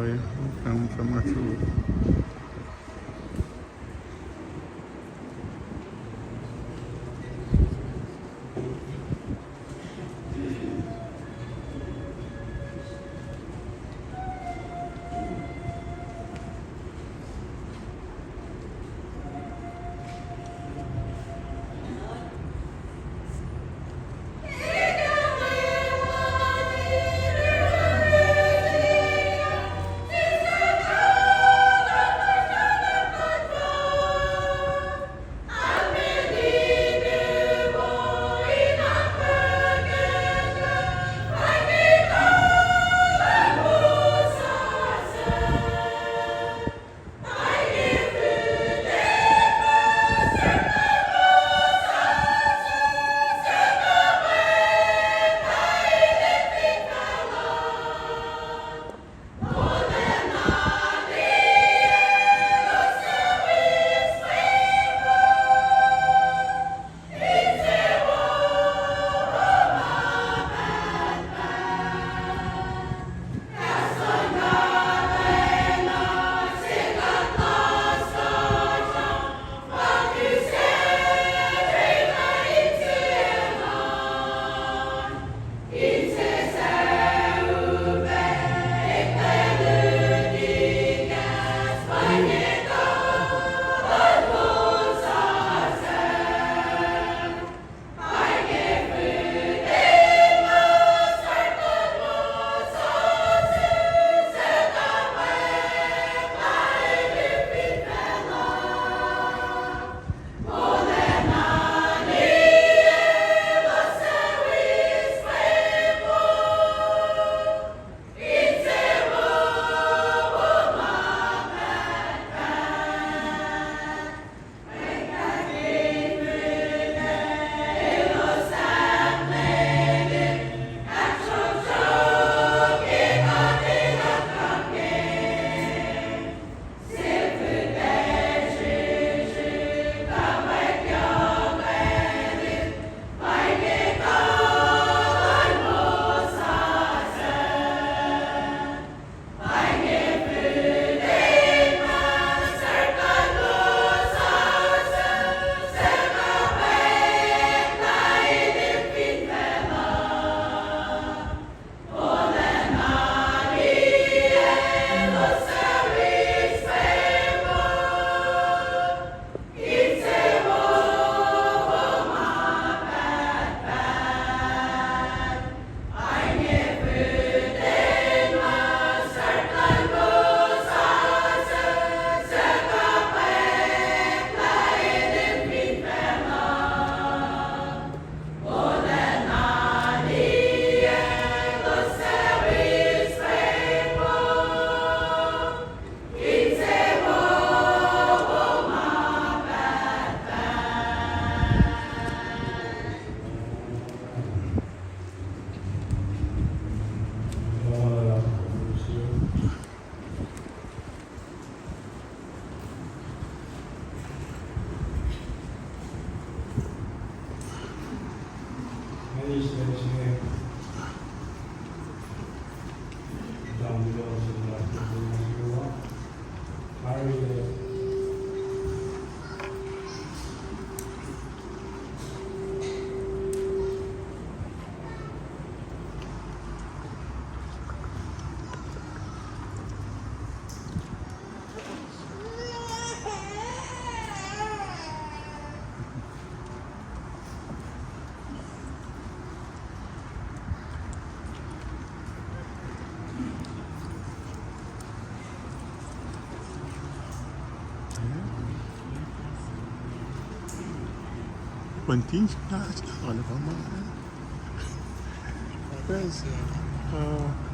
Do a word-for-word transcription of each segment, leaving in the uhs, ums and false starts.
Come, come, come. Continue. Praise. Uh,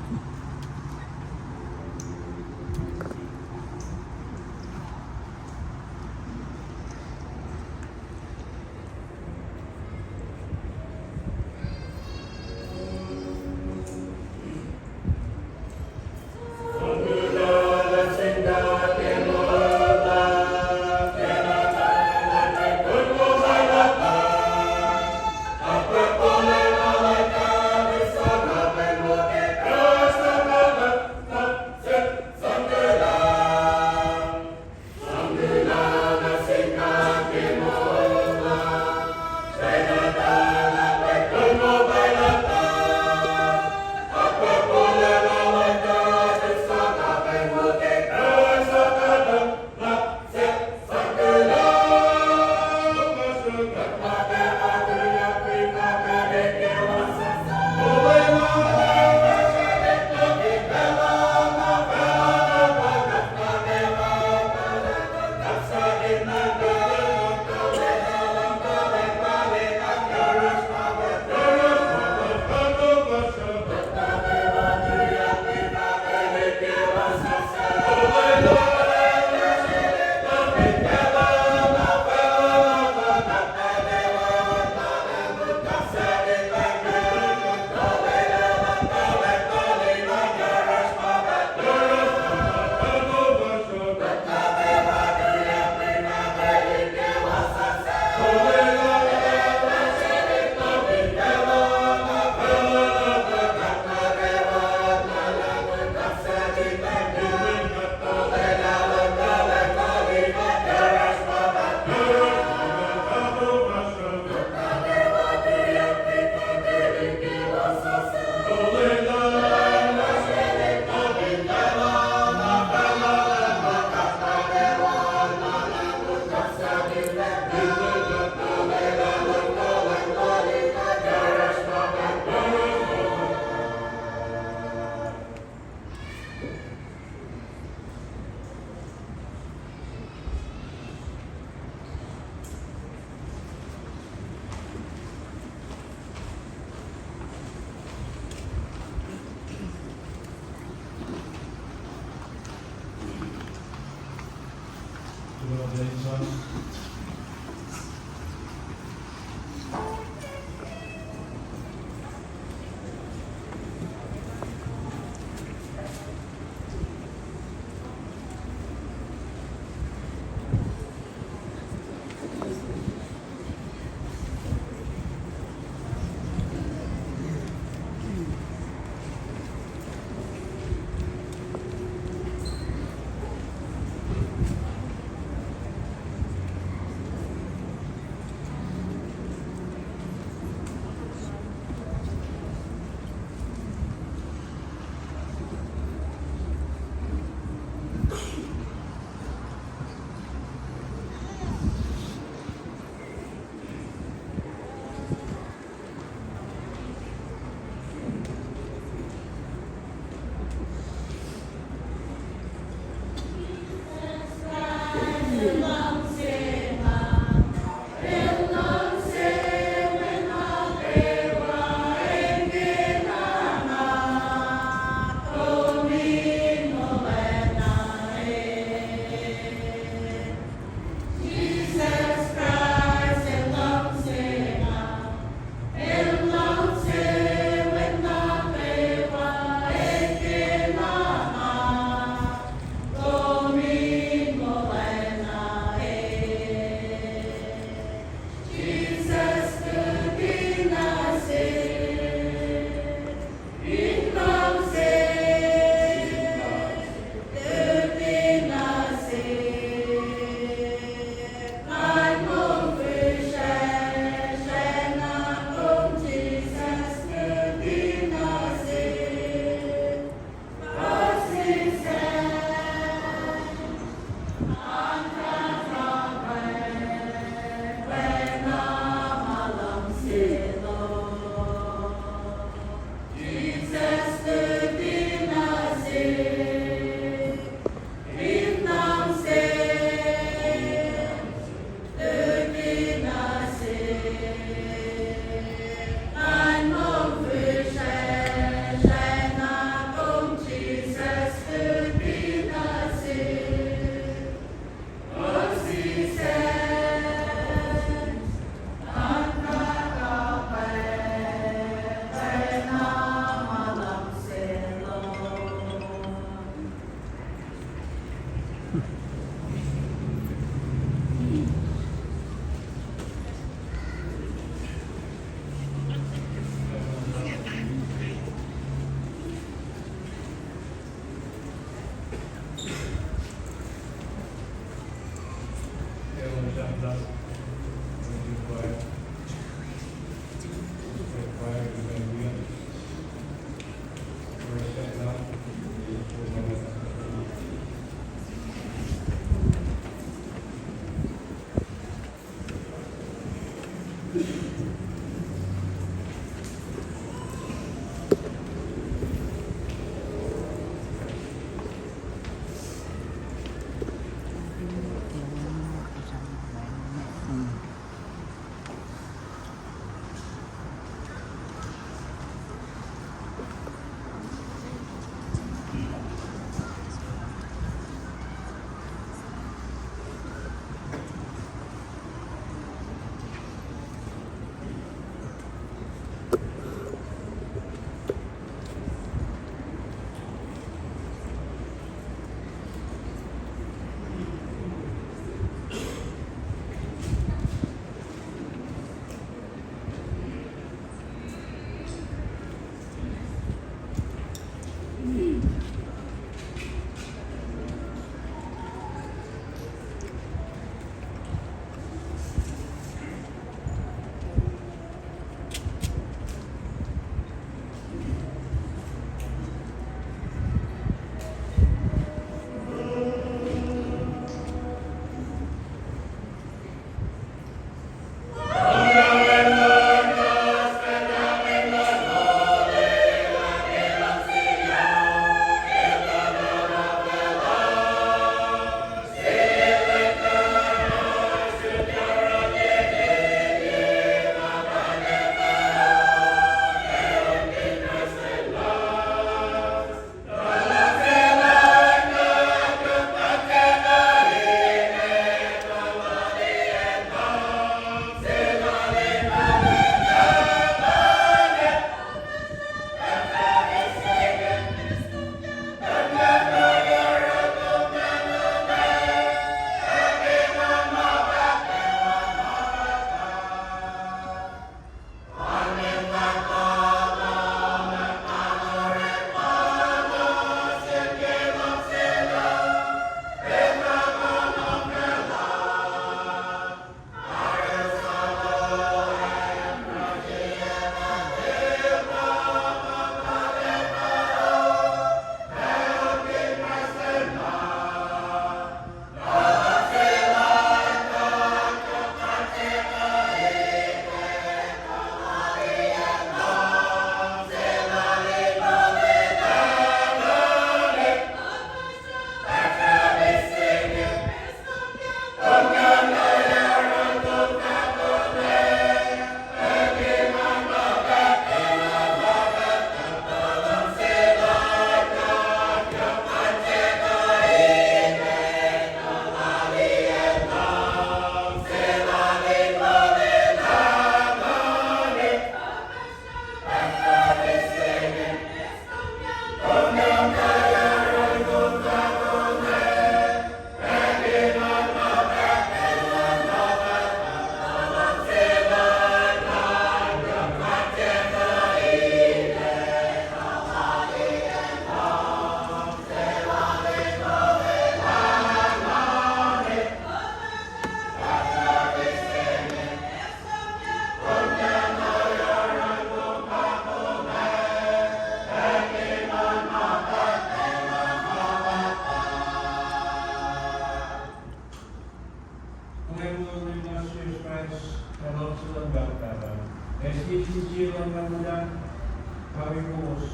Kami kowos,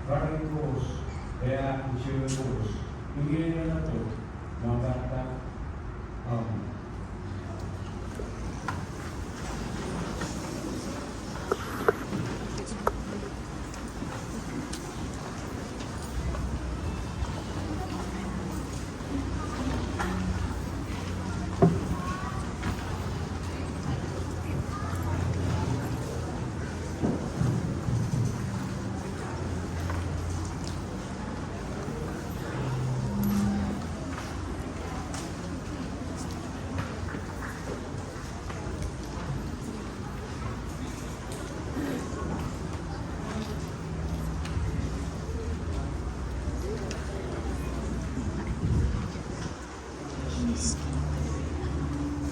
ranin kowos, ac ahkinsewowoye kowos. Ingena nuh tok, ma pahtpaht. Amen.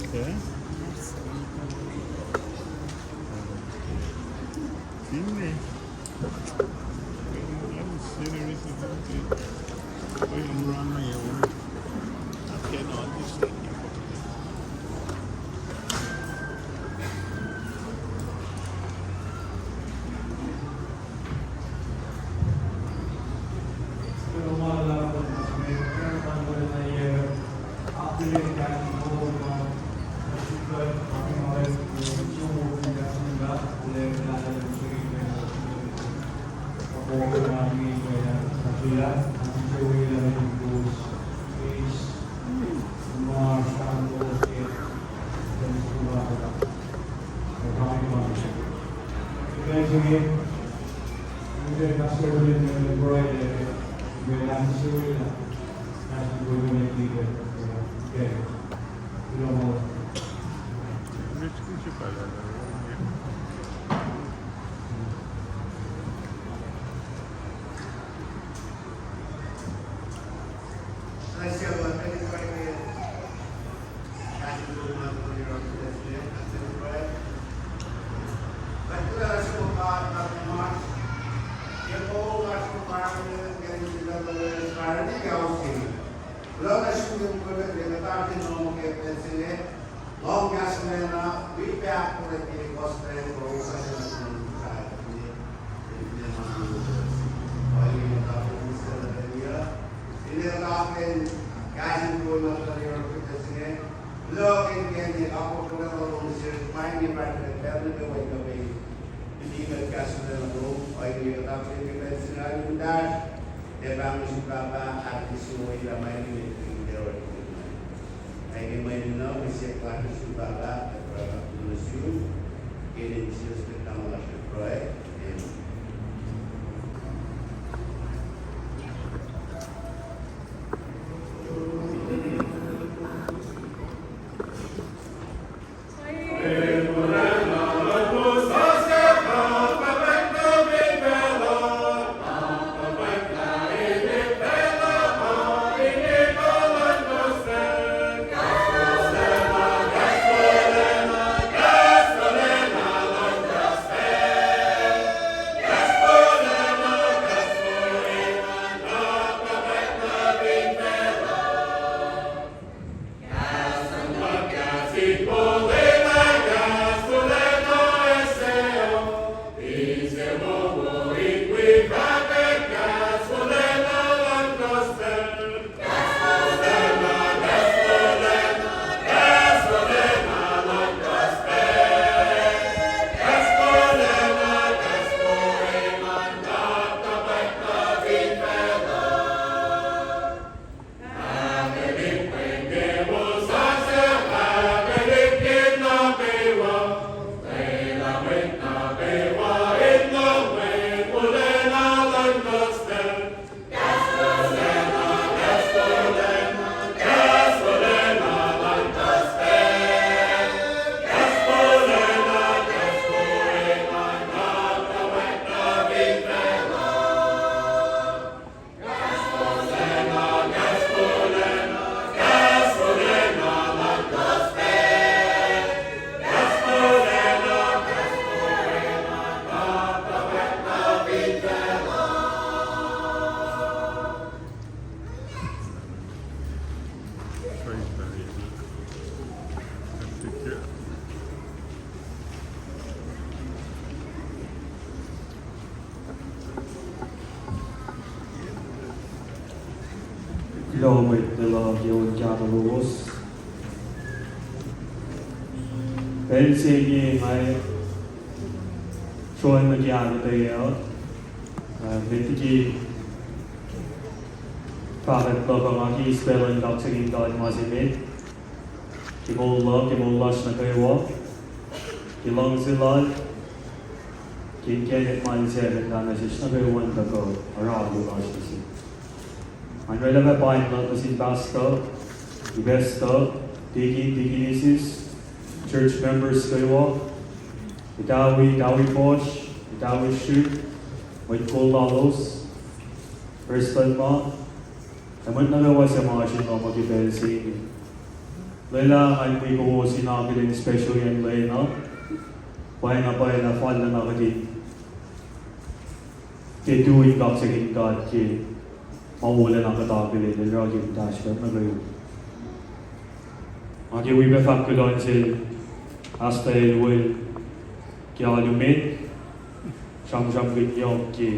Okay. Finley. I haven't seen her recently. Going around my own. I cannot understand you. Kuloh na sum ke mukul met, ke kuht arulacna ke pacl se inge, lohng kahs lacna, wi pac ahkfuhlwactye gospel, kuloh na sum ke pacl se inge. Kuloh ke, ke, ke, Amen. Kuloh mwet luhk ke on kahto lowos. Pacl se inge nga sroang nuh ke ahkuhtweyac, uh, met liki fahkwack luhk uh, nga ke eis pacl in kaksakihn God ma se met ke moul luhk, ke moul lasr nuh kwewa, ke luhngse Lal, ke inkacnek ma El sang nuh sesr nuh kwewa in tuhkuh oruh alu lasr nuh sesr. Nga oraclah pac paing luhk nuh sin pastor, pastor, deacon, deaconesses, church members kwewa, etawi, etawi fuhsr, etawi srihk, mwet kol lalos, prestuhn ma, ac mwet nuh kwewa suc ma oasr in lohm uh ke pacl se inge. Lwelah nga in wi kowos in akihlen special acn lwen uh, pwacyena, pwacyena fal lacna kuht in tiac tui in kaksakihn God ke ma wolacna kuht akihlen El oruh ke muhtahsr kuht nuh kwewa. Nga ke wi pac fahk kuloh nuh sel pastor Elwell ke alu met, sramsramkihn yohk ke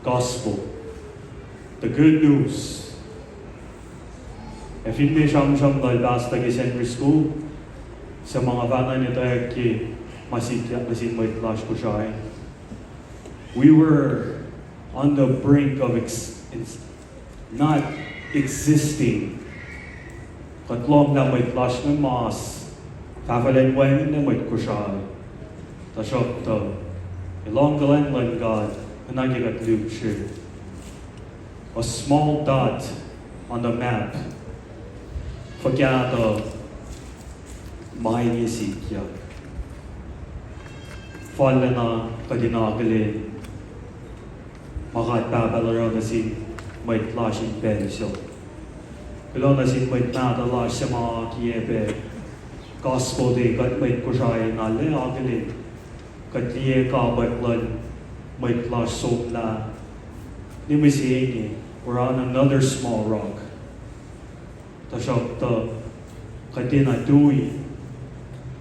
gospel, the good news. Ac finne sramsram lal pastor ke Sacnri School, suc ma nga fahk na in etwacack ke ma sikyak nuh sin mwet lasr Kosrae, we were on the brink of ex-, not existing. Kuht lohng lah mwet lasr inge mas fahfahlacn wacngihn mwet Kosrae. Tuhsruhktuh, ke luhngkuhlwacng luhn God, nuhnak ke kuht lihpsre, a small dot on the map, fuhkah tuh ma inge sikyak. Fal lacna kuht in akihlen ma God Pahpah El oruh nuh sin mwet lasr in pacl sac. Kuloh nuh sin mwet mahtuh lasr suc ma akiyac pac gospel ke kuht mwet Kosrae na lac akihlen. Kuht liye kapwack luhn mwet lasr somlah, ne mihsenge, we're on another small rock. Tuhsruhktuh, kuht tiacna tui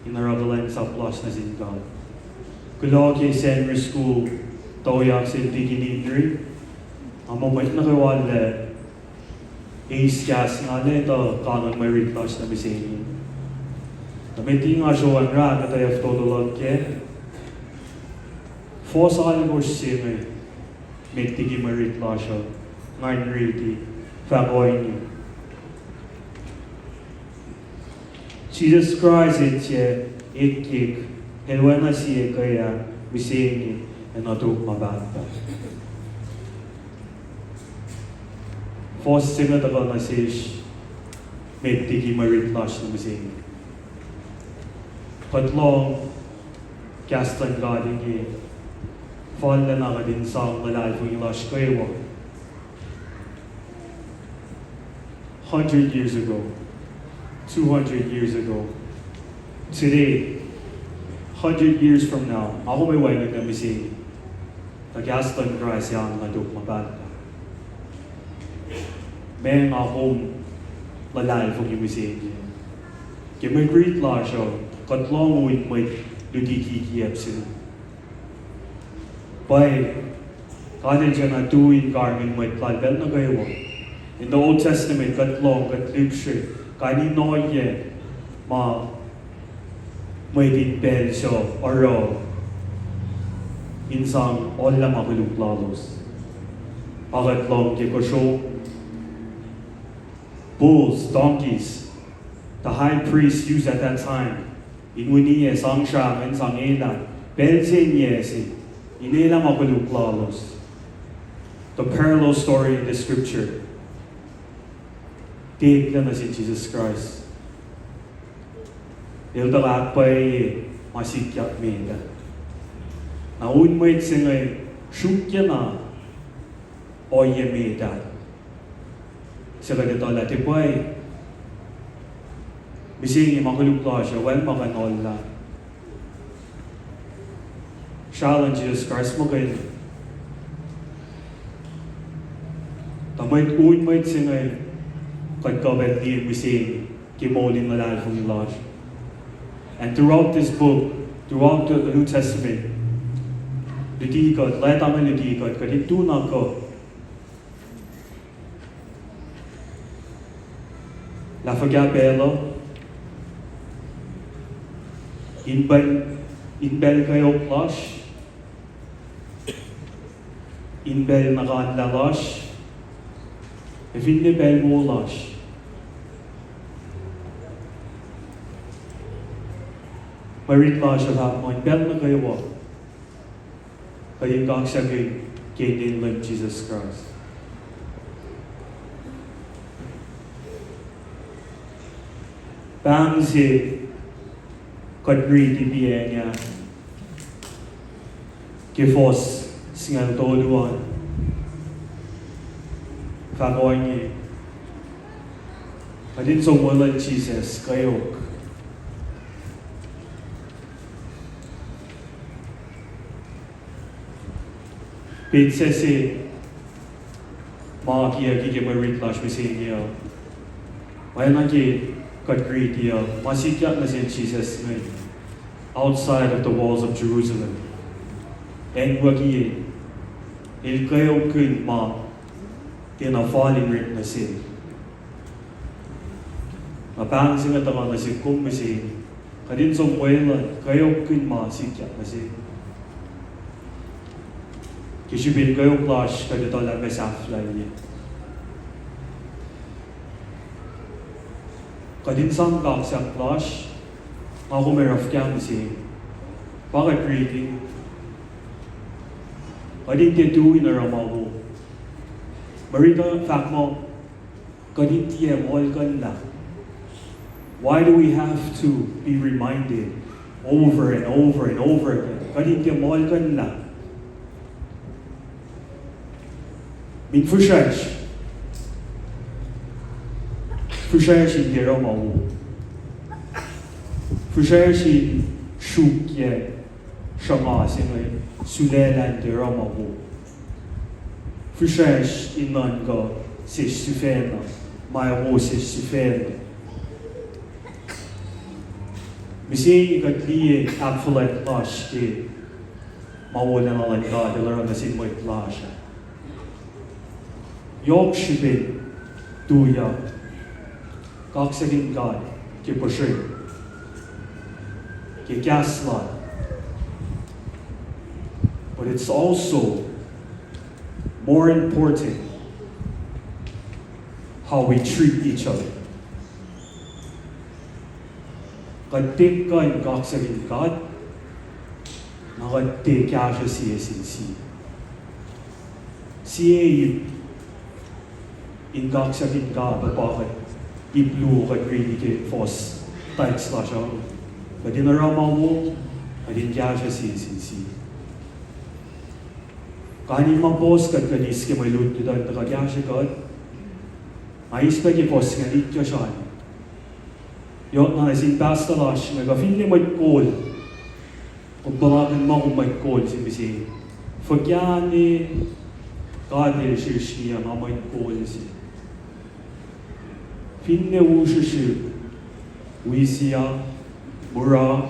in oruh kuhlwacnsap lasr nuh sin God. Kuloh ke Sacnri School, toyak sel Deacon Henry, nga muh mwet nuh kwewa lac eis kahs inge, lac tuh kanon mwe rit lasr nuh mihsenge. Tuh met liki nga sroang oruh ahkuhtweyac fototo luhk kac, fuhs alkosr se inge, met liki mwe rit lasr uh, ngan riti, fahk ohinge: Jisus Kraist El tiac ekyek, El oacna sie ke ah mihsenge ac nuh tok ma pahtpaht. Fuhs se inge tuhkuh nuh sesr met liki mwe rit lasr nuh mihsenge. Kuht lohng kahs luhn God inge, fal lacna kuht in sang luhlahlfongi lasr kwewa. Hundred years ago, two hundred years ago, today, hundred years from now, nga kom ac wacngihn nuh mihsenge, tuh kahs luhn Kraist ac nuh tok ma pahtpaht. Meac nga kom luhlahlfongi mihsenge? Ke mwe rit lasr uh, kuht lohng un mwet luti kikiacp se inge. Pwacye, God El tiacna tui in karihngihn mwet Lal pacl nuh kwewa. In the Old Testament, kuht lohng, kuht lihpsre kain in ohiyac ma mwet in pacl sac oruh in sang ohllah ma koluk lalos. Pa kuht lohng ke kosro, bulls, donkeys, the high priest used at that time in winiyac, sang srah, in sang elah, pacl se in yac se, in elah ma koluk lalos. The parallel story in the scripture, tiac eklac nuh sin Jisus Kraist. El tuh ahkpwacye ma sikyak met ah. Na un mwet se inge srukyacna ohiyac met ah, suc kuht etuh lah tiac pwacye. Mihsenge ma koluk lasr uh wacngihn ma kuh in ohllah. Srah luhn Jisus Kraist muhkwena. Tuh mwet, un mwet se inge kuht kuh pac liye mihsenge ke moul in luhlahlfongi lasr. And throughout this book, throughout the New Testament, luti kuht, leta inge luti kuht, kuht in tu na kuh. Lah fuhkah pacl uh, in pacl, in pacl kweok lasr, in pacl nuhkanlah lasr, ac finne pacl wo lasr. Mwe rit lasr uh fahk muh in pacl nuh kwewa kuht in kaksakihn ke inen Leum Jisus Kraist. Pahng se kuht riti piacng ah ke fuhs singucul tolu an, fahk ohinge: Kuht in som weluhl Jisus kweok. Petsac se ma kiyucki ke mwe rit lasr mihsenge uh, oacna ke kuht riti uh, ma sikyak nuh sel Jisus inge, outside of the walls of Jerusalem. Acnwucki, el kweokkihn ma tiacna fal in riti nuh sel. Na pahng se inge tuhkuh nuh sihk kom mihsenge, kuht in som weluhl kweokkihn ma sikyak nuh sel, ke srihpen kweok lasr kuht etuh lah ma sahflahiyac. Kuht in sang kaksak lasr, nga kom ac oruh fuhkah mihsenge? Pa kuht riti, kuht in tiac tui in oruh ma wo. Mwe rit uh fahk muh kuht in tiac muhlkuhnlah. Why do we have to be reminded over and over and over again? Kuht in tiac muhlkuhnlah. Min fihsracsr, fihsracsr in tiac oruh ma wo. Fihsracsr in sruokyac sruhnga se inge, sulaclah in tiac oruh ma wo. Fihsracsr in nuhnkuh sesr sifacna, ma wo sesr sifacna. Mihsenge kuht liye ahkfuhlwact lasr ke ma wolacna luhn God El oruh nuh sin mwet lasr ah. Yohk srihpen tuyak kaksakihn God ke puhsren, ke kahs Lal. But it's also more important how we treat each other. Kuht tiac kuh in kaksakihn God, na kuht tiac kahsruh sie sin sie. Sie ip in kaksakihn God uh pa kuht, ip luo kuht riti ke fuhs text lasr uh. Kuht in oruh ma wo, kuht in kahsruh sie sin sie. Kain in ma puhs kuht kuh in eis ke mwe lutlut uh in tuhkuh kahsruh kuht. Nga eis pac ke fuhs singucul itkohsr an. Yohk na nuh sin pastor lasr inge kuh finne mwet kol, kom puhlakihn muh kom mwet kol se mihsenge. Fuhkah ne God El srihsrngiyac nga mwet kol se? Finne u srihsrihk, wi siyuck, mura,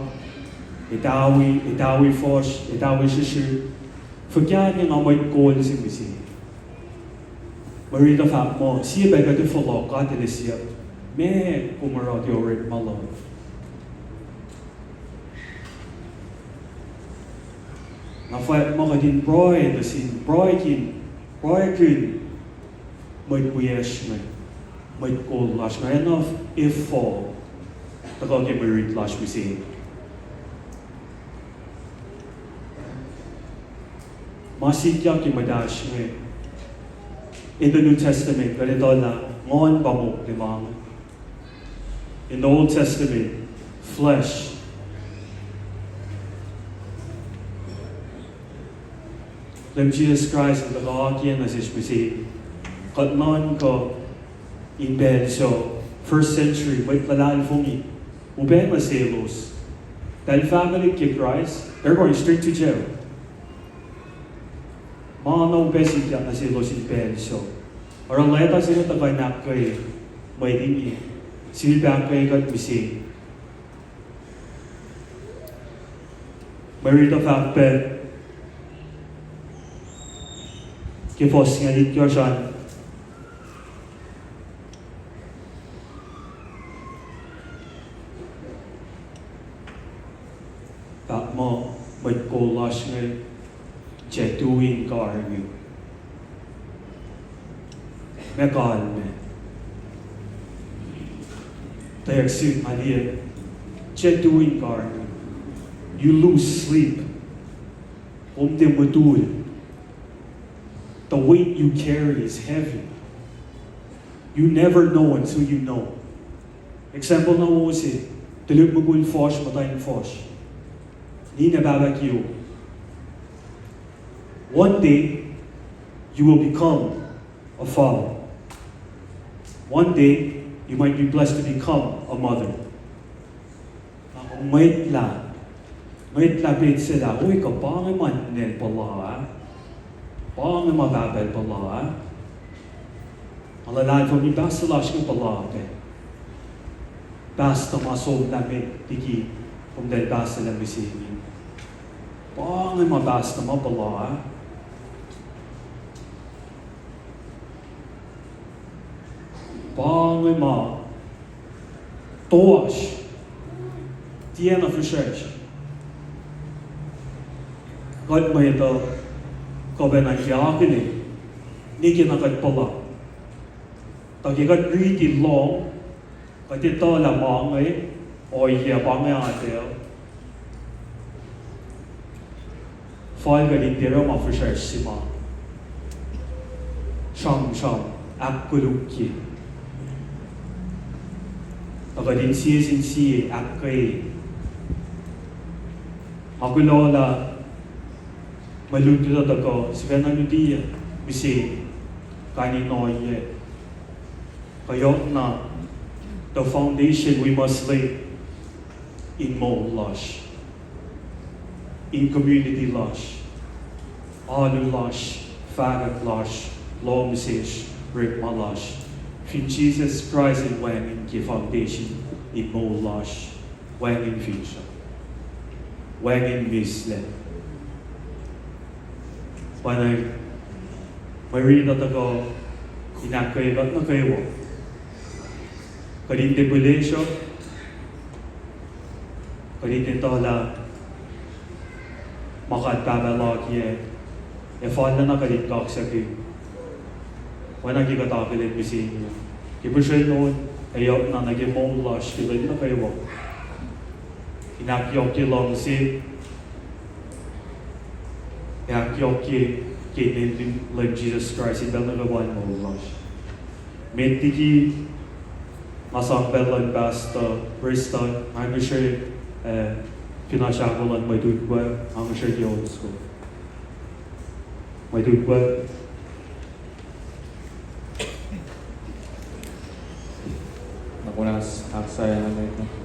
etawi, etawi fuhsr, etawi srihsrihk, fuhkah ne nga mwet kol se mihsenge? Mwe riti uh fahk muh sie pac kuht ac fohlohk, God El ac siyuck, meac kom oruh ke orekma luhk? Na fwack ma kuht in pruhe nuh sin, pruhekihn, pruhekihn mwet wiyacsr inge, mwet kol lasr inge, enenuh efuh tuhkuh ke mwe rit lasr mihsenge. Ma sikyak ke muhtahsr inge, in the New Testament kuht etuh lah nguhn pa mokle ma inge. In the Old Testament, flesh. Leum Jisus Kraist El tuhkuh akiyac nuh sesr mihsenge. Kuht nuhnkuh in pacl sac, first century, mwet luhlahlfongi, upac nuh selos, pacl fahkwelihk ke Kraist, they're going straight to jail. Ma na upac sikyak nuh selos in pacl sac. Oruh leta se inge tuhkuh in ahkkweye mwet inge, sifilpac ahkkweye kuht mihsenge. Mwe riti uh fahk pac ke fuhs singucul itkohsr an, Meac kalmac? Tuh sihk ma liye, tiac tu in karihngihn. You lose sleep. Kom tiac mutul. The weight you carry is heavy. You never know until you know. Example na wo se, tuhlihk mukul fuhsr, muhtwacn fuhsr, ninac pahpah kiyom. One day, you will become a father. One day, you might be blessed to become a mother. Na kom mwet lah, mwet lah petsac lah, oi kuh pa inge ma ninac el puhla ah, pa inge ma pahpah el puhla ah. Nga luhlahlfongi pastor lasr inge puhla pac. Pastor ma somlah met liki komtacl pastor lah mihsenge. Pa inge ma pastor ma puhla ah. Pa inge ma toasr, tiacna fihsracsr. Kuht mwet uh, kuh pacna ke akihlen, nwe ke na kuht puhla. Tuh ke kuht riti lohng, kuht etuh lah ma inge ohiyac, pa inge atac. Fal kuht in tiac oruh ma fihsracsr se ma sramsram, ahkkolukye. Tuh kuht in sie sin sie ahkkweye. Nga kuloh lah mwe lutlut uh tuhkuh sifacna luti mihsenge, kain in ohiyac. Kuh yohkna, the foundation we must lay in moul lasr, in community lasr, alu lasr, fahkwack lasr, lohm sesr, orekma lasr. Fin Jisus Kraist el wacngihn ke foundation in moul lasr, wacngihn finsrak, wacngihn mihslac. Pwacnwacng mwe riti uh tuhkuh in ahkkweye kuht nuh kwewa. Kuht in tiac pihlesruh, kuht in tiac etuh lah ma kuht pahpah lakiyac, ac fal na kuht in kaksakihn. Oacna ke kuht akihlen mihsenge, ke pihsracn on, ac yohkna nuh ke moul lasr ke lwen nuh kwewa, in ahkyohkye luhngse, ac ahkyohkye ke inen Leum Jisus Kraist in pacl nuh kwewa in moul lasr. Met liki nga sang pacl luhn Pastor Preston, nga ngihsre, eh, fin oasr ahkolah luhn mwet utwe, nga ngihsre ke on soko. Mwet utwe. Na kunas ahksahyac na met.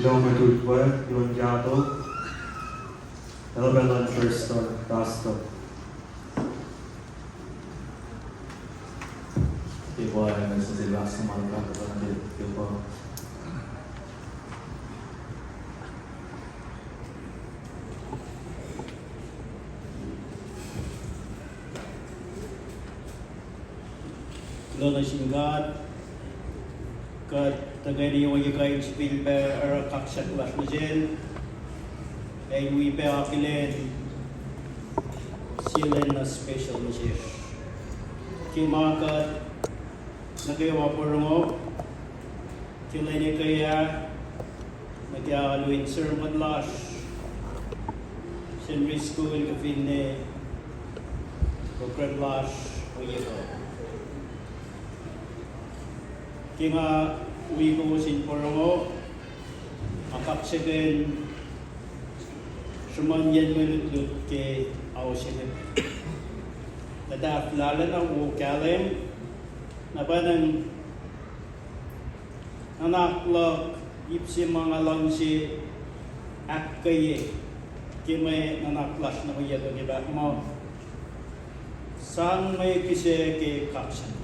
Yohk ma tutwe, yon jato. Elo pelan first on, pastor. Ke pa, eh, message last month, kata pa na ke, ke pa. Kuloh nuh sin God, kuht tuhkweni ohiyac kuh in sifilpac oruh kaksak lasr nuh sel, ac wi pac akihlen sie lwen na special nuh sesr. Ke ma kuht nuh kwewa porongo, ke lwen ekuh ah, nuh ke alu in sermon lasr, Sunday school, kuh finne program lasr, ohiyac kuh. Ke nga wi kowos in porongo, nga kaksakihn sruhmuhnyacn mwe lutlut ke ao se inge. Tuh tahfwelah na wo kahlwem, na pa nuhnak luhk ip se ma nga luhngse ahkkweye ke mwe nuhnak lasr nuh ohiyac kuh ke pahk muh sang mwe kihsac ke kaksak.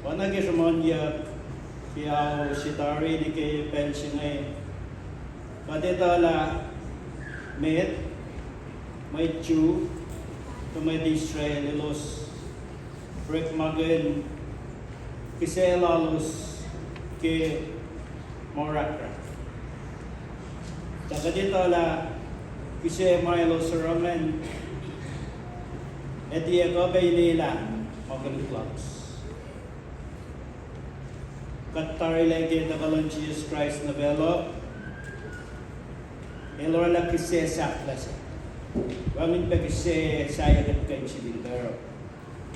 Oacna ke sruhmuhnyuck ke ao se tari nuh ke pacl se inge, kuht etuh lah met, mwet Jew, kuh mwet Israel elos orekmakihn kihsac lalos ke ma orahkrahk. Tuh kuht etuh lah kihsac ma elos oruh ingacn ac tiac kuh pac in elah ma koluk lalos. Kuht tarilac ke tuhkuh luhn Jisus Kraist nuh facluh, El oraclah kihsac sahflah se. Wacngihn pac kihsac sahyac kuht kuh in sifilpac oruh.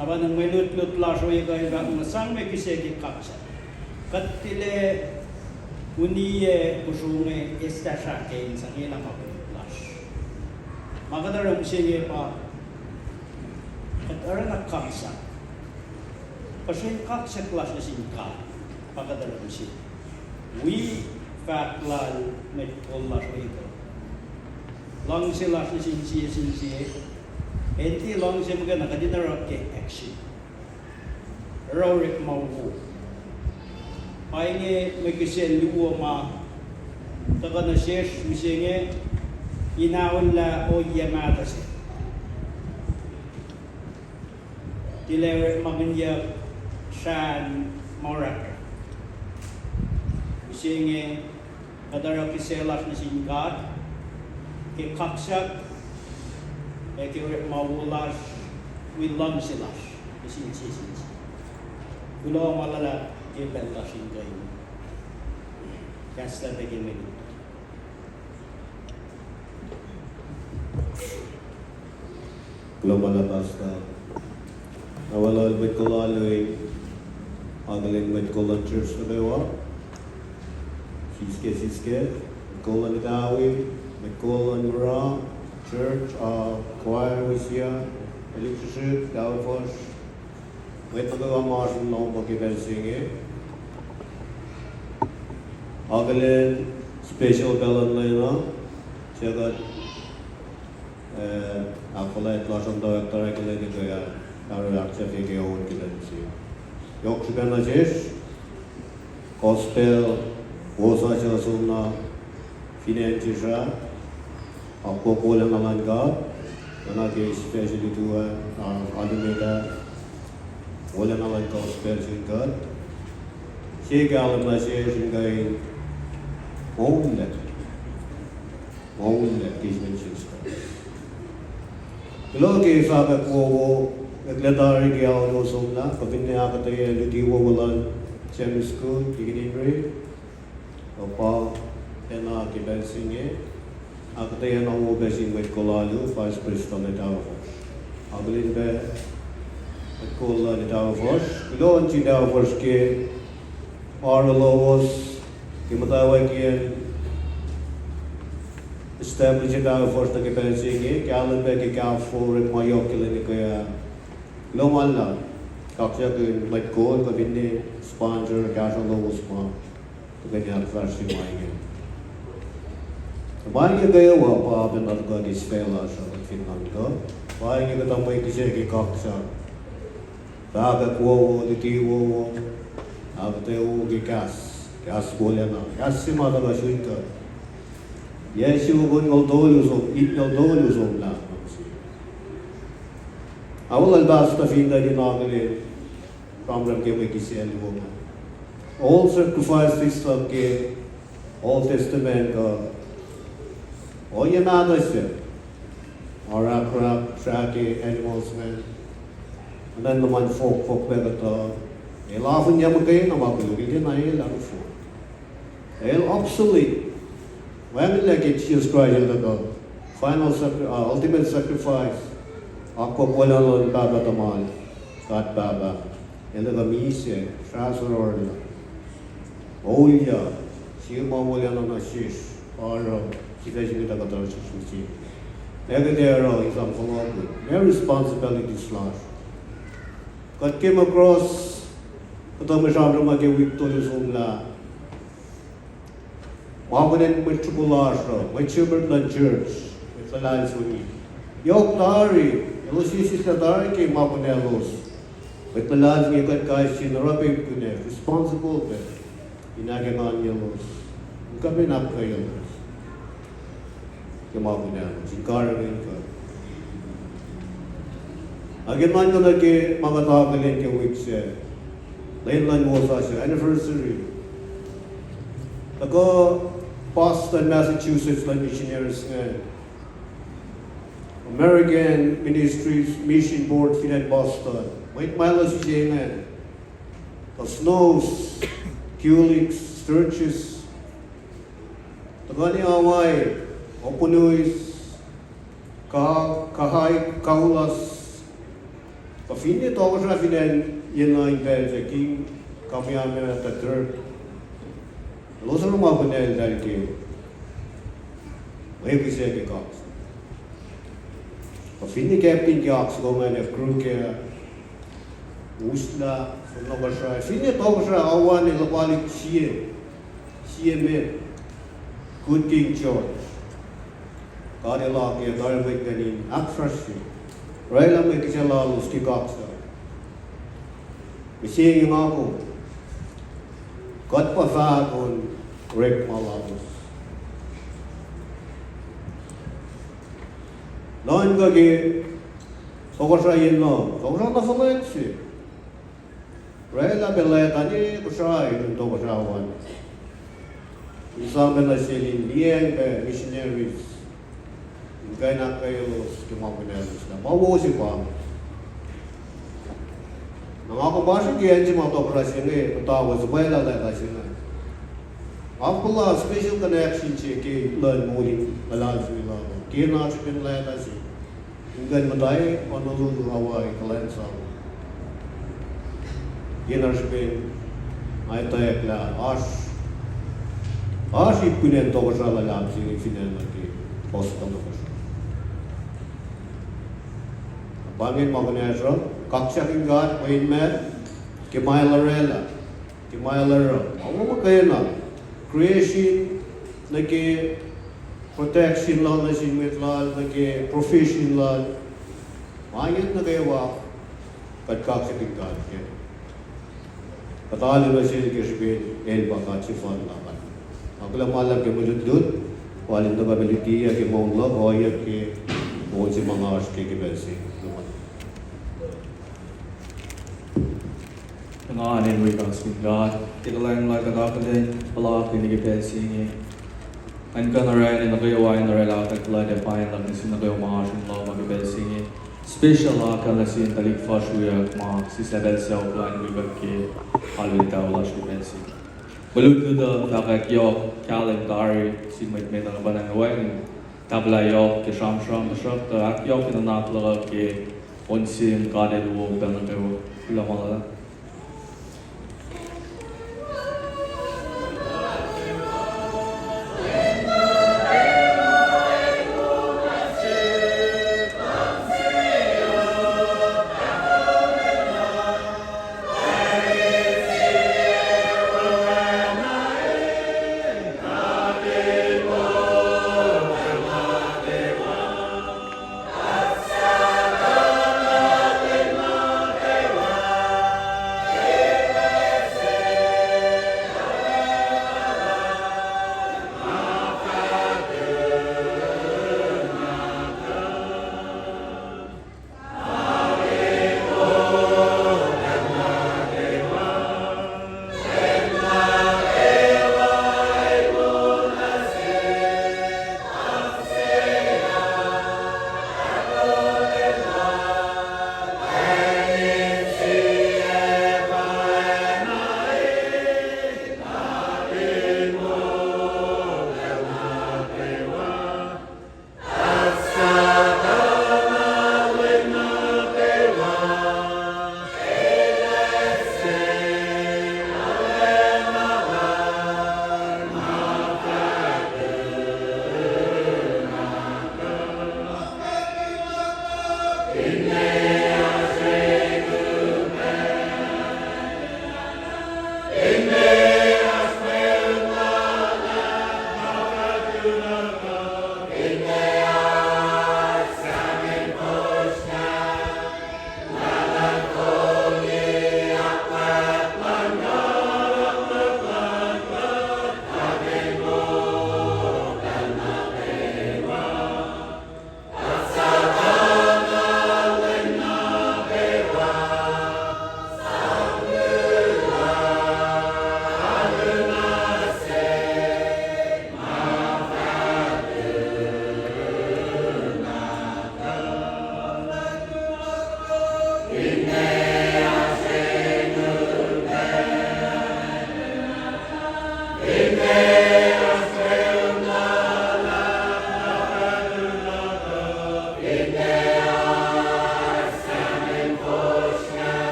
Na pa nuh mwe lutlut lasr ohiyac kuh in fahk muh sang mwe kihsac ke kaksak. Kuht tilac uniyac kosro inge eslah srah ke in sang elah ma koluk lasr. Ma kuht oruh mihsenge pa kuht oruh na kaksak. Puhsren kaksak lasr nuh sin God pa kuht oruh mihsenge. Wi fahk lal mwet kol lasr ohiyac kuh, luhngse lasr nuh sin sie sin sie, ac tiac luhngse muhkwena kuht in oruh ke action. Oruh orekma wo. Pa inge mwe kihsac luo ma tuhkuh nuh sesr mihsenge in aollah ohiyac mahtuh se. Tilac orekmakihnyuck srah ma orahkrahk. Mihsenge kuht oruh kihsac lasr nuh sin God ke kaksak, ac ke orekma wo lasr, wi luhngse lasr nuh sin sie sin sie. Kuloh ma luhlahp ke pacl lasr in kuh in kahslah pac ke mwe lutlut. Kuloh ma luhlahp, Pastor. Na welul mwet kol alu in akihlen mwet kol luhn church nuh kwewa, siske siske, mwet kol luhn itawi, mwet kol luhn mura, church, uh, choir, wisiyuck, elik srihsrihk, tawifuhsr, mwet nuh kwewa ma oasr in lohm ke pacl se inge. Akihlen special pacl luhn lwen uh, suc kuht, eh, ahkfuhlwact lasr uh tuh ahktuhsrah ke lwen ekuh ah, arulacna ahksahfye ke on ke lwen se. Yohk srihpac nuh sesr, gospel, wosasuc som na fin acn sesr ah, akwuck wolacna luhn God, oacna ke special itu ah, uh, alu met ah, wolacna luhn gospel sin God. Se kahlwem nuh sesr in kuh in moullah, moullah ke inen Jisus Kraist. Kuloh ke fahkwack wowo, eklac tari ke ao somlah, kuh finne ahkuhtweyac luti wowo luhn Sunday school, Deacon Henry, kuh pa pacna ke pacl se inge, ahkuhtweyac na wo pac sin mwet kol alu, Vice President luhn itawi fuhsr. Akihlen pac mwet kol luhn itawi fuhsr. Kuloh nuh sin itawi fuhsr ke oaru lowos, ke muhtwacwacackiyacn establish itawi fuhsr nuh ke pacl se inge, kahlwem pac ke kahfofo orekma yohk ke lwen ekuh ah. Kuloh ma luhlahp, kaksakihn mwet kol kuh finne sponsor kahsruh lowos ma Tuhkweni ahkfahsrye ma inge. Ma inge kwewa pa pacna tuhkuh ke sifac lasr uh fin nuhnkuh. Pa inge kuhtuh mwe kihsac ke kaksak. Fahkwack wowo, luti wowo, ahkuhtweyac wowo ke kahs, kahs wolacna, kahs se ma tuhkuh sun kuht. Yac siofok onngoul tolu som, itngoul tolu somlah, nuh se. Aolal pastor fin tuh in akihlen sramsram ke mwe kihsac luo ma. Old sacrifice se ke Old Testament uh, ohiyac mahtuh se. Oruh ahkrap, srah ke animals ingacn. Oacna luhman fohkfohk pac kuhtuh. El afinyac muhkwena ma koluk, el tiacna el alu fohk. El obsolete. Wacngihnlac ke Jisus Kraist el tuhkuh. Final sacri-, uh, ultimate sacrifice. Akwuck wolacna luhn Pahpah tuhmal, God Pahpah. El tuhkuh misac, srah sororlah. Ohiyac, sie ma wolacna nuh sesr, oruh, sifac se inge tuh kuht oruh sesr mihsenge. Ac kuht ac oruh in sang fohlohkihn. Meac responsibilities lasr? Kuht ke ma cross, kuhtuh mwe sramsram ke wik tolu somlah. Ma kunacn mwet sruhpuh lasr uh, mwet shepherd luhn church, mwet luhlahlfongi. Yohk tari, elos sesseslah tari ke ma kunaclos. Mwet luhlahlfongi, kuht kais sie in oruh pac kunac, responsible pac. In ahkenganyaclos, in kuh in ahkkweyelos ke ma kunaclos, in karihngihn kuht. Ac ke nuhnkuh nuh ke ma kuht akihlen ke wik sac, lwen luhn wosasuc, anniversary. Tuhkuh pastor Massachusetts luhn missionaries inge, American Ministries Mission Board fin acn Boston, mwet ma elos use inge, the Snows, Kuliks, Sturges, tuhkweni Hawaii, Opunuis, Ka-, Kahai, Kaulas, kuh finne tohkohsrah fin acn yenuh in pacl sac, King Kamehameha the third. Elos oruh ma kunacl eltahl ke mwe kihsac ke kaksak. Kuh finne captain ke oak soko ingacn, crew ke uslah, fin tohkohsrah, finne tohkohsrah oan, luhpahlik sie, sie met, Good King George. God El oakiyac tari mwet ingacn in ahkfahsrye, oraclah mwe kihsac lalos ke kaksak. Mihsenge nga kom, kuht pa fahk on orekma lalos. Nuhnkuh ke tohkohsrah yenuh, tohkohsrah na fuhlwact se. Oraclah pac lwacta ne Kosrae in tohkohsrah oan. In sang pac nuh sel in liyacacng pac missionaries in kuh in ahkkweyelos ke ma kunaclos lah ma wo se pa. Na nga kom pa srihke acn se ma tohkohsrah se inge muhta wo, suhpwaclah lwacta se inge. Nga puhla special connection se ke luhn moul in luhlahlfongi lal, ke na srihpen lwacta se in kuh in muhta, ononono Hawaii kuhlwacnsap. Ke na srihpen nga etwacack lah oasr, oasr ip kunacn tohkohsrah luhlahp se inge fin acn nuh ke Boston tohkohsrah. Pa ingacn ma kunacsr uh, kaksakihn God mweyen ma, ke ma El oraclah, ke ma El oruh, ma wo muhkwena, creation, nuh ke protection lal nuh sin mwet lal, nuh ke provision lal, ma inge nuh kwewa, kuht kaksakihn God kac. Kuht alu nuh sel ke srihpen El pa God sefanna. Nga kuloh ma luhlahp ke mwe lutlut, wal in tuhkuh pac luti ke moul luhk, ohiyac ke moul se ma nga oasr ke ke pacl se inge. Engan in wi kaksakihn God ke kuhlwacng lal kuht akihlen puhlakihn ke pacl se inge. Ngan kuh in orani nuh kwewa in oraclah kuht kuloh ac pain luhk nuh sin nuh kwewa ma oasr in lohm uh ke pacl se inge. Special akucl nuh sin tuhlihk fuhsr wiyuck ma sislah pacl sacohk lal in wi kuht ke alu in taulasr ke pacl se inge. Mwe lutlut uh fahkwack yohk kahlwem tari sin mwet met uh, na pwacnwacng wacngihn tahfwelah yohk ke sramsram, tuhsruhktuh ahkyohkye nuhnak luhk uh ke on sim God El wo pacl nuh kwewa. Kuloh ma luhlahp.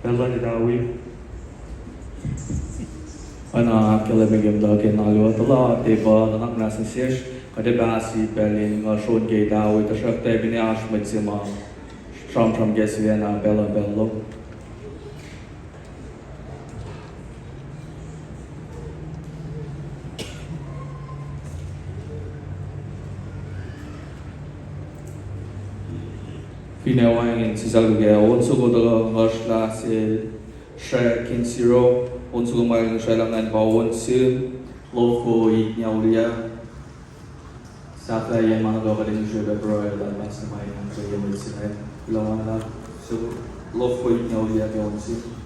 Pacl luhn etawi. Oacna ahkkahlwemye ke muhta ke na luo tuh la tepa nuhnak muhnahs nuh sesr, kuht ac pahsi pacl in nga sron ke etawi, tuhsruhktuh finne oasr mwet se ma sramsram ke sifacna pacl uh pacl lom. Finne wacngihn sisacl ke on soko tuhkuh nguhsrlah sel srwackihn zero, on soko ma nguhsrlah ngacn pa on sihm, lofko itngucul yac. Sahflahiyac ma nuh kwewa kuht in srwacpac pruhe lah ma se ma in ahkkweye mwet se inge. Kuloh ma luhlahp, so, lofko itngucul yac ke on sihm.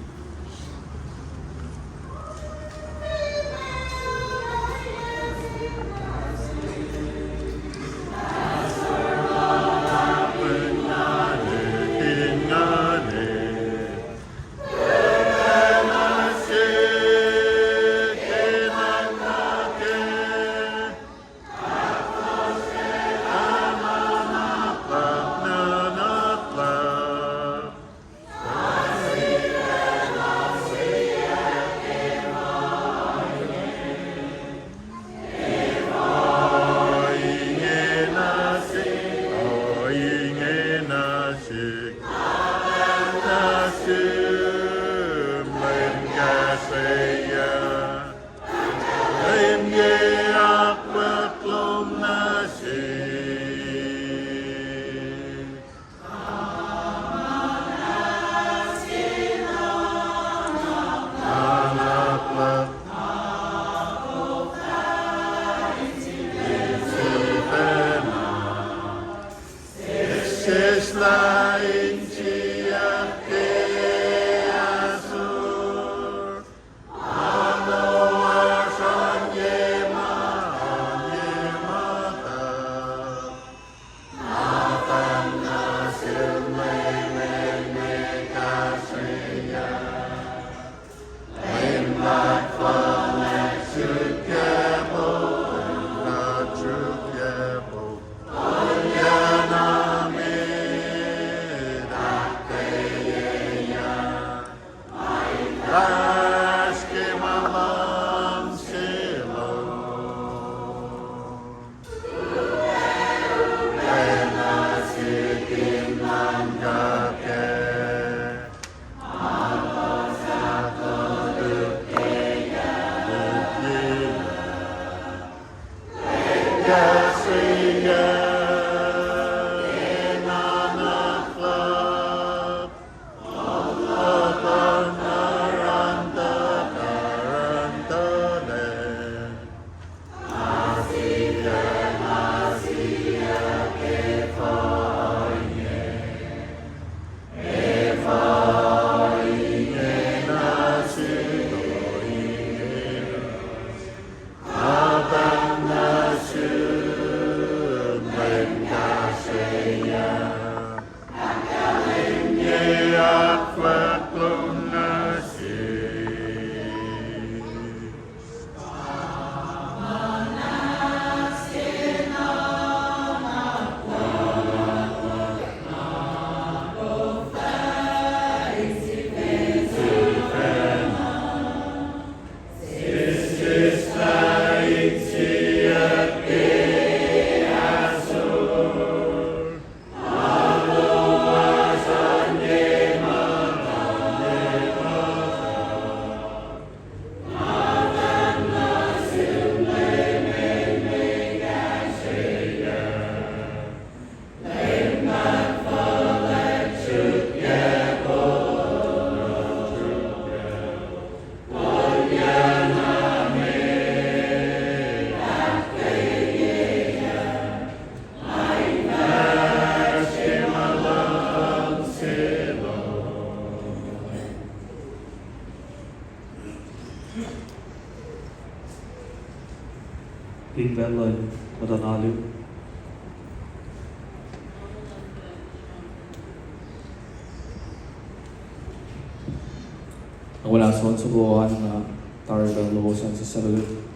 In pacl luhn muhtuhn alu. Nga muhnahs on soko an, uh, tari pacl lowos an sisaclu.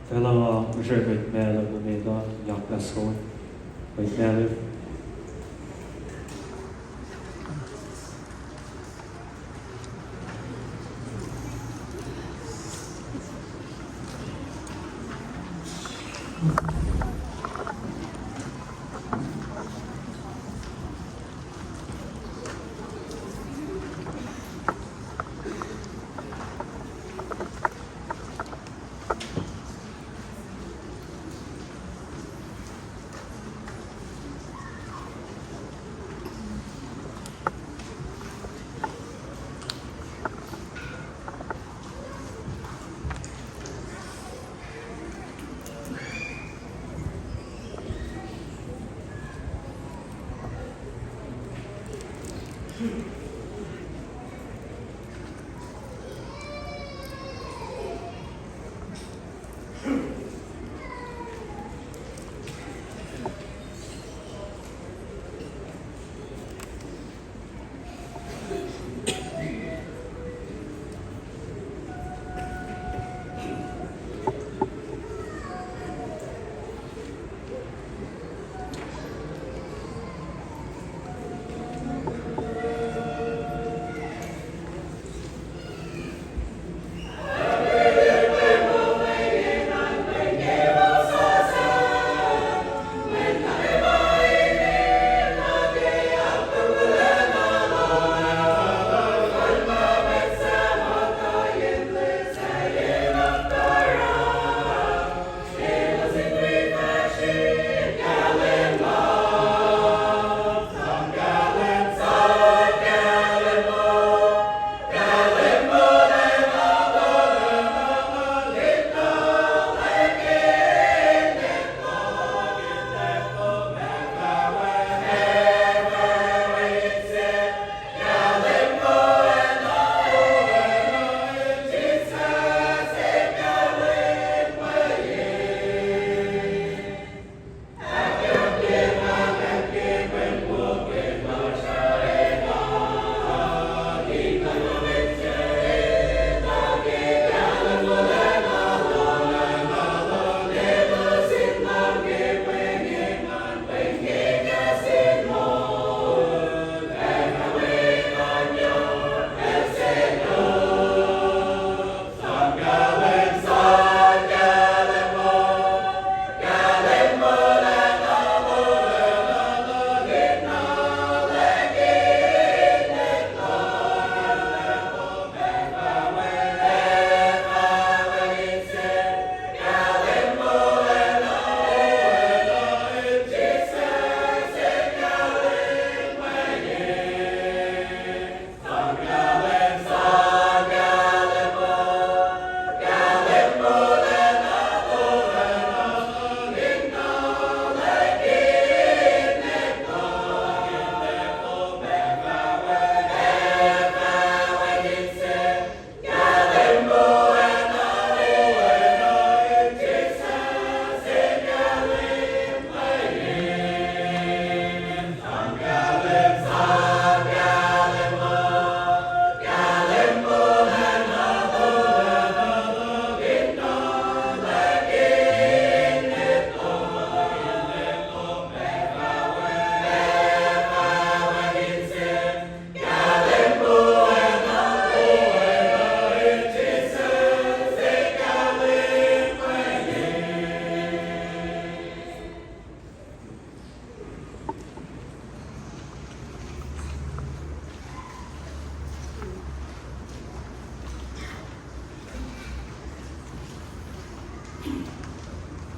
Pacl uh nga usre mwet Malem nuh met uh, yaklah soko mwet Malem.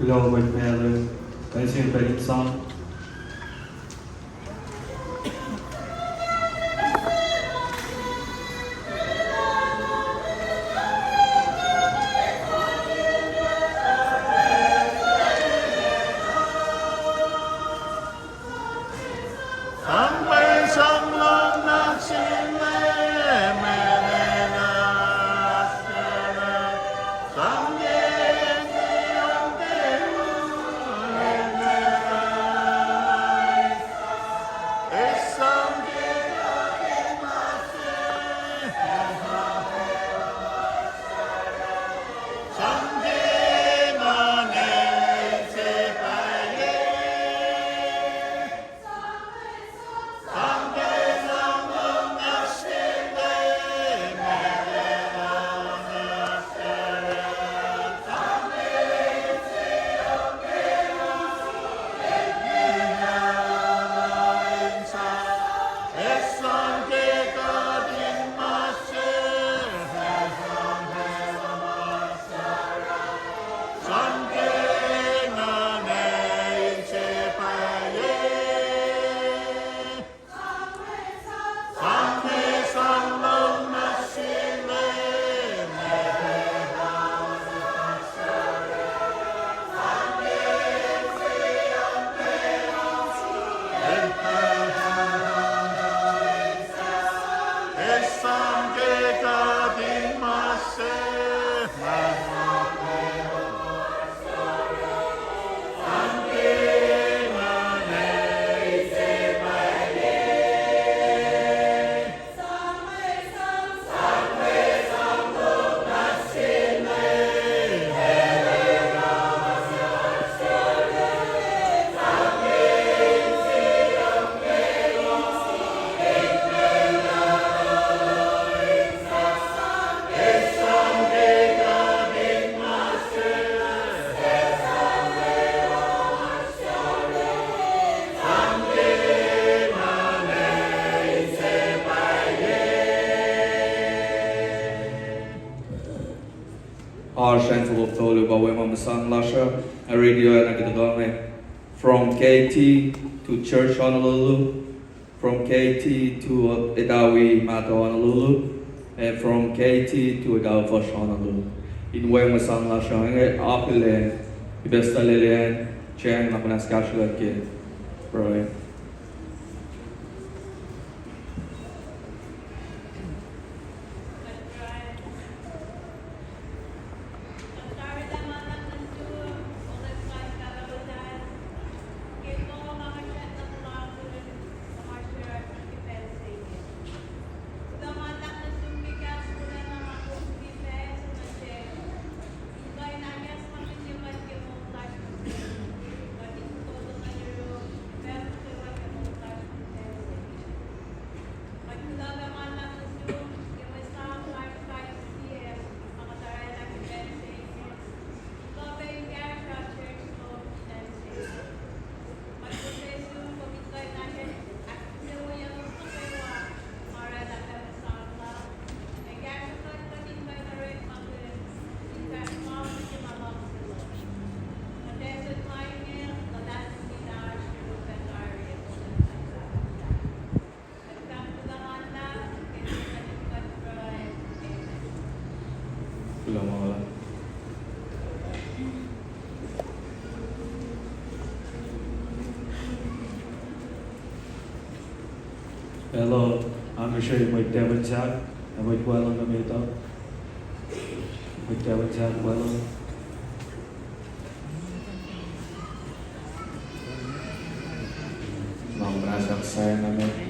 Kuloh, mwet Malem, pacl se pacl in sang. sang lasr uh, ac radio an ac kuh tuhkuh inge, From Katy to Church Honolulu, From Katy to, uh, Etawi Mato Honolulu, ac From Katy to Etawi Fuhsr Honolulu. In weacng mwe sang lasr uh inge akihlen, ipacsta lele an, Jen, na kunac kahsruh ke pruhe. Kuloh ma luhlahp. Hello, nga srihke mwet Devon Sahk, ac mwet Waclung nuh met uh. Mwet Devon Sahk, Waclung. Nga muhnahs sang nuh met.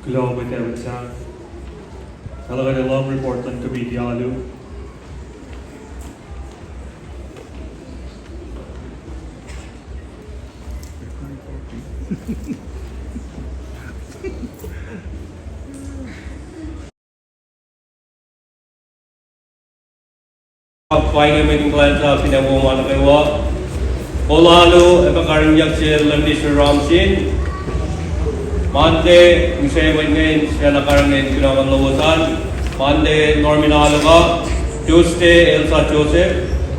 Kuloh mwet ac mwet sahk. Nga luhkuhn long report luhn committee alu. Pa inge mwet in kuhlwacnsap fin acn Oman nuh kwewa. Kol alu ac pa karihngihnyuck sel Minister Ramsin. Monday, mihsenge mwet inge in sifacna karihngihn kunohkohn lowos an. Monday, Norman Aluka. Tuesday, Elsa Joseph.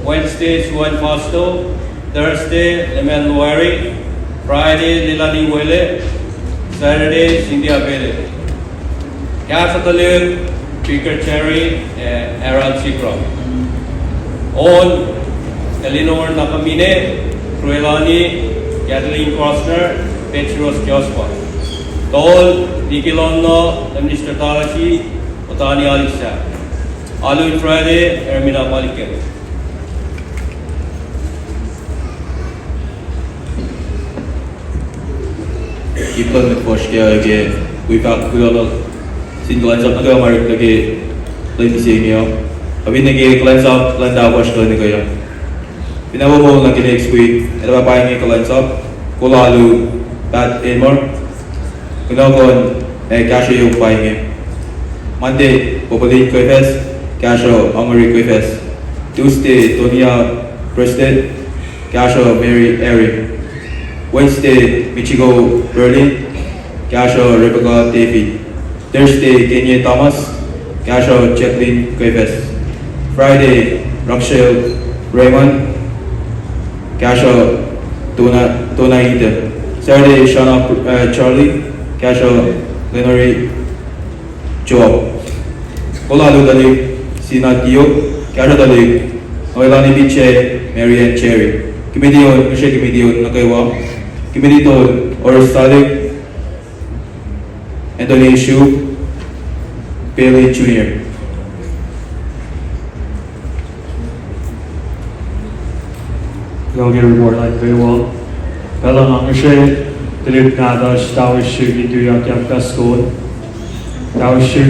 Wednesday, Suan Fasto. Thursday, Leman Lueri. Friday, Lilani Wele. Saturday, Cynthia Pele. Kahsruh tuhlihk, Vicar Cherry, eh, Aaron Sikram. On, Eleanor Nakamine, Truelani, Kathleen Costner, Petros Joshua. Tol, Nikilonno, Minister Talasi, Otani Alisa. Alu in Friday, Ermina Malikem. Ip luhn mwet fuhsr ke, ke wi fahk kuloh sin kuhlwacnsap nuh kwewa ma orek nuh ke lwen mihsenge uh. Apin nuh ke kuhlwacnsap luhn tahfuhsr kuh nuh kwewa. Fin acn Oman nuh ke next week, el pa pa inge kuhlwacnsap, kol alu, Pat Elmer, kunohkohn, eh, kahsruh yohk pa inge. Monday, Popolin Kwefes, kahsruh Hungary Kwefes. Tuesday, Tonia Prested, kahsruh Mary Aaron. Wednesday, Michiko Berlin, kahsruh Rebecca David. Thursday, Kenya Thomas, kahsruh Jacqueline Kwefes. Friday, Rachel Raymond, kahsruh Tona, Tona Ida. Saturday, Shana, uh, Charlie, kahsruh Lenore Joab. Kol alu tuhlihk Sina Tio, kahsruh tuhlihk Noelani Piche, Marian Cherry. Committee on, use committee on nuh kwewa. Committee on Oris Salik, Anthony Shu, Bailey Junior. Kuloh ke report line kwewa. Pacl uh nga use tuhlihk nahtuhsr Tauis Suk in tuyak Pastor Tauis Suk.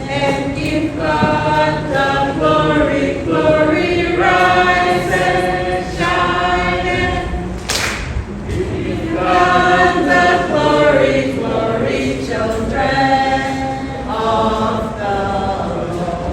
And give God the glory, glory, rise and shine. Give God the glory, glory, children of the Lord.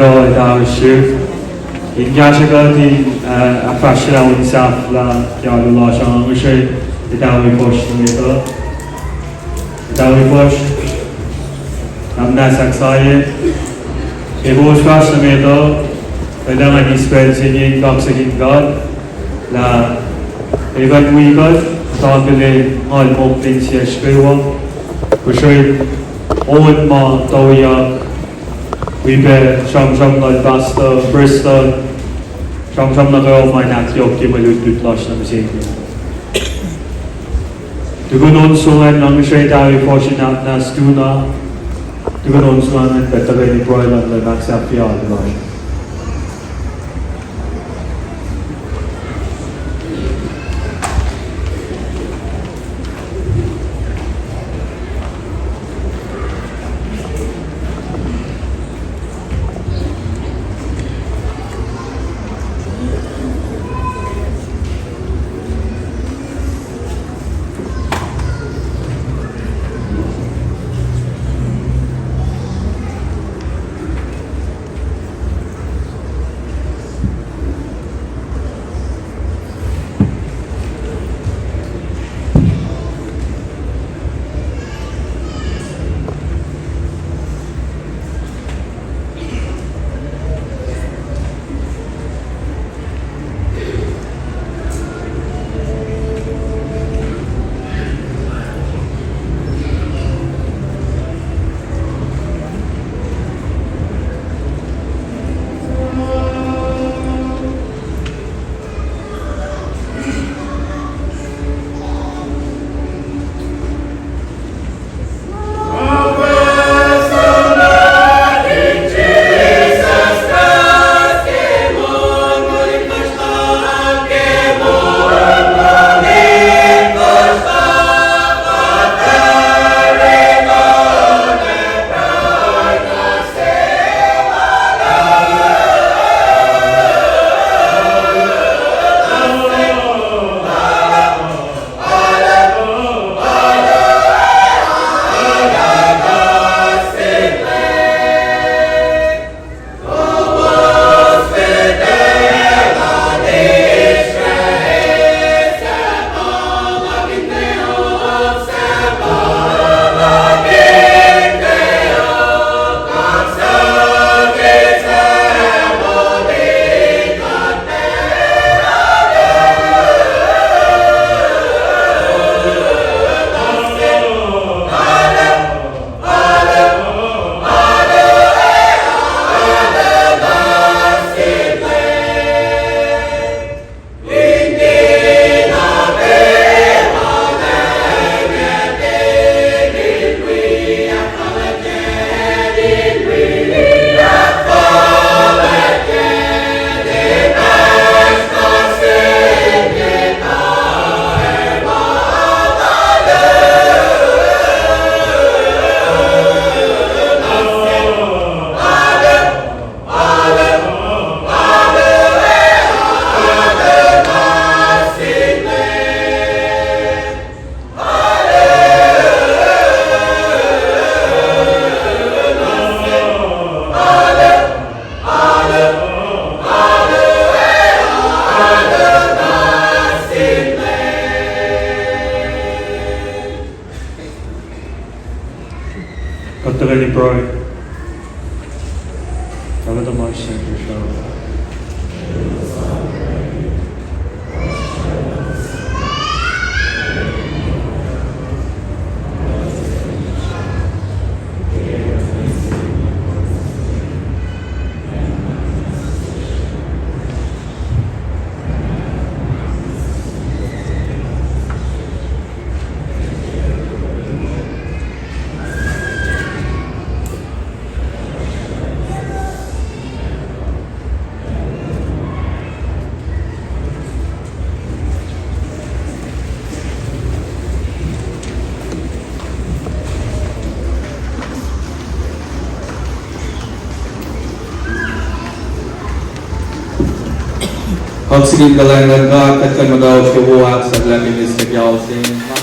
Lal, etawi srihk in kahsruh kuht in, uh, ahkfahsryelah on sahflah ke alu lasr uh, ngihsre etawi fosrngah nuh met uh. Etawi fosrngah nuh met uh, ahksahfye. Ke kowos fahsr nuh met uh, kuht ac eis pacl se inge in kaksakihn God lah El kuh in wi kuht, tuh El ac ngal mokle insiyacsr kwewa. Kosro in on ma toyak, wi pac sramsram lal Pastor Preston, sramsram nuh kwewa ma in ahkyohkye mwe lutlut lasr nuh mihsenge. Tukun on soko ingacn, nga ngihsre etawi fosrngah nuh met uh, tukun on soko ingacn, kuht tuhkweni pruhe lah El ahksahfye alu lasr. Kuht tuhkweni pruhe. Pahpah tuhmasr Inkuhsrao, kaksakihn kuhlwacng luhn God, kuht kuh in muhtwacwacack ke wo ahksahfyelah ke mihslac ke ao se inge.